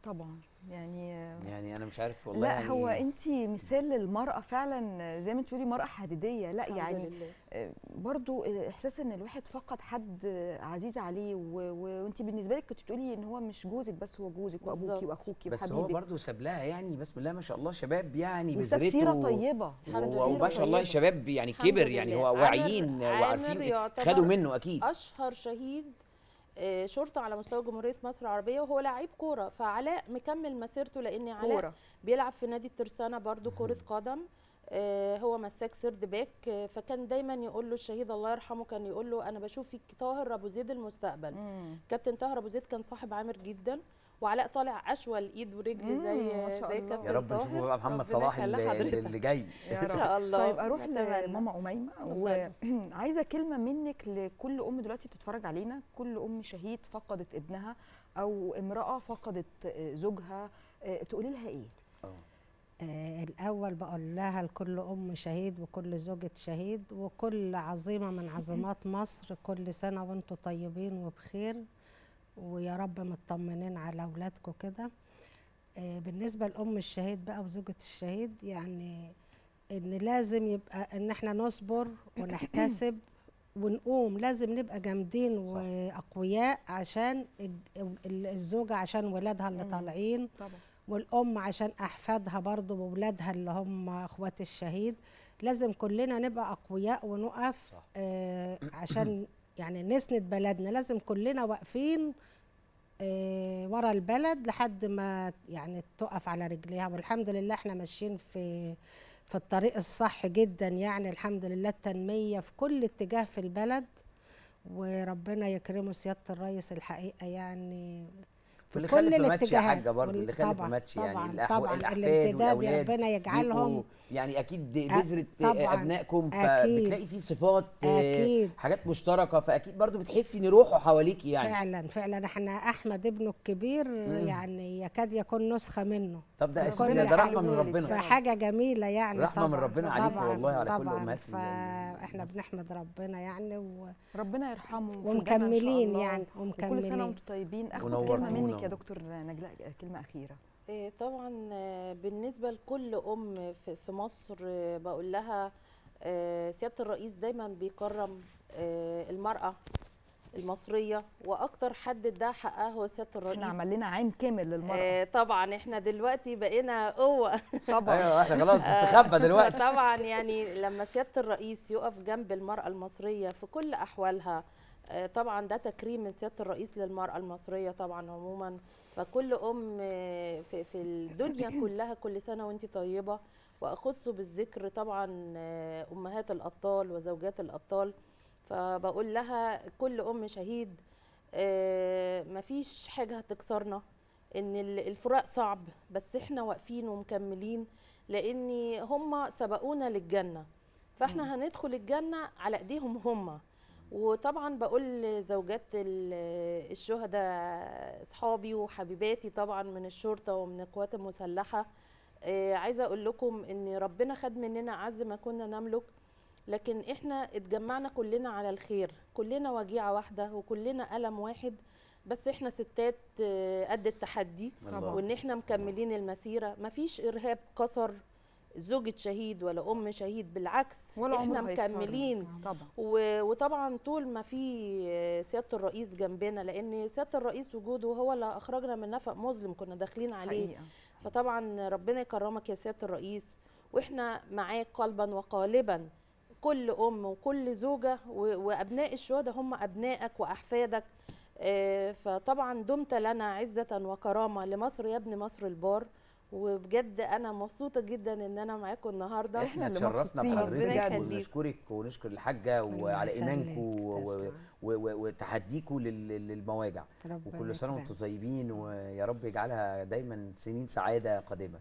طبعا يعني انا مش عارف والله. لا يعني هو انت مثال للمراة فعلا، زي ما انت بتقولي مراة حديديه. لا يعني لله. برضو احساس ان الواحد فقد حد عزيز عليه، وانت بالنسبة لك كنت بتقولي ان هو مش جوزك بس، هو جوزك وابوكي واخوكي وحبيبك. بس هو برضو ساب لها يعني بسم الله ما شاء الله شباب، يعني بذرته سيره طيبة وما شاء الله شباب يعني كبر، يعني هو واعيين وعارفين، خدوا منه اكيد. اشهر شهيد شرطه على مستوى جمهورية مصر العربية، وهو لعيب كورة، فعلاء مكمل مسيرته لان علاء كورة. بيلعب في نادي الترسانه برضو كره قدم، هو مساك third back، فكان دايما يقول له الشهيد الله يرحمه، كان يقول له انا بشوف فيك طاهر ابو زيد المستقبل. كابتن طاهر ابو زيد كان صاحب عامر جدا، وعلاء طالع اشول ايد ورجل زي كابتن يا رب نشوفه بقى محمد صلاح اللي جاي ان شاء الله. طيب اروح لماما اميمة، وعايزه كلمة منك لكل ام دلوقتي بتتفرج علينا، كل ام شهيد فقدت ابنها او امراة فقدت زوجها، تقولي لها ايه؟ الأول بقول لها لكل أم شهيد وكل زوجة شهيد وكل عظيمة من عظمات مصر، كل سنة وانتم طيبين وبخير، ويا رب مطمنين على أولادكم كده. بالنسبة لأم الشهيد بقى وزوجة الشهيد، يعني إن لازم يبقى إن احنا نصبر ونحتسب ونقوم، لازم نبقى جامدين وأقوياء عشان الزوجة، عشان ولادها اللي طالعين، والأم عشان أحفادها برضو وولادها اللي هم أخوات الشهيد. لازم كلنا نبقى أقوياء ونقف عشان يعني نسند بلدنا. لازم كلنا واقفين ورا البلد لحد ما يعني تقف على رجليها. والحمد لله احنا ماشيين في الطريق الصح جدا، يعني الحمد لله التنمية في كل اتجاه في البلد، وربنا يكرمه سيادة الرئيس الحقيقة يعني في كل الاتجاهات. اللي خلف ما ماتش يعني طبعا الامتداد ربنا يجعلهم يعني اكيد بذرة ابنائكم، فبتلاقي في صفات أكيد. حاجات مشتركة، فاكيد برضو بتحسي ان روحه حواليكي يعني. فعلا فعلا احنا احمد ابنه الكبير يعني يكاد يكون نسخه منه. طب ده ده رحمه من ربنا، فحاجه جميلة يعني، رحمه من ربنا عليكم والله، على كل امهات. فاحنا بنحمد ربنا يعني، وربنا يرحمه ومكملين يعني، ومكملين. كل سنة وانتم طيبين. اخد كلمة منك يا دكتور نجلاء، كلمة أخيرة. طبعا بالنسبة لكل أم في مصر بقول لها سيادة الرئيس دايما بيكرم المرأة المصرية، وأكتر حد ده حقها هو سيادة الرئيس. احنا عمل لنا عام كامل للمرأة. طبعا احنا دلوقتي بقينا قوة. طبعا ايوه احنا خلاص نستخبى دلوقتي. طبعا يعني لما سيادة الرئيس يقف جنب المرأة المصرية في كل أحوالها، طبعا ده تكريم من سيادة الرئيس للمرأة المصرية طبعا عموما. فكل أم في الدنيا كلها كل سنة وانت طيبة، وأخص بالذكر طبعا أمهات الأبطال وزوجات الأبطال. فبقول لها كل أم شهيد مفيش حاجة هتكسرنا، إن الفراق صعب بس احنا واقفين ومكملين، لأن هم سبقونا للجنة، فاحنا هندخل الجنة على ايديهم هم. وطبعا بقول لزوجات الشهداء اصحابي وحبيباتي طبعا من الشرطة ومن القوات المسلحة، عايزه اقول لكم ان ربنا خد مننا اعز ما كنا نملك، لكن احنا اتجمعنا كلنا على الخير، كلنا وجيعه واحدة وكلنا الم واحد، بس احنا ستات قد التحدي، وان احنا مكملين المسيرة. مفيش ارهاب كسر زوجة شهيد ولا أم شهيد، بالعكس ولا احنا مكملين طبعا. وطبعا طول ما في سيادة الرئيس جنبنا، لأن سيادة الرئيس وجوده هو اللي أخرجنا من نفق مظلم كنا داخلين عليه حقيقة. فطبعا ربنا يكرمك يا سيادة الرئيس، واحنا معاك قلبا وقالبا. كل أم وكل زوجة وأبناء الشهداء هم أبنائك وأحفادك، فطبعا دمت لنا عزة وكرامة لمصر يا ابن مصر البار. وبجد انا مبسوطة جدا ان انا معاكم النهارده. احنا اتشرفنا بحضرتك ونشكرك ونشكر الحاجة وعلى ايمانكم وتحديكم للمواجع، وكل سنة وانتم طيبين، ويا رب يجعلها دايما سنين سعادة قادمة.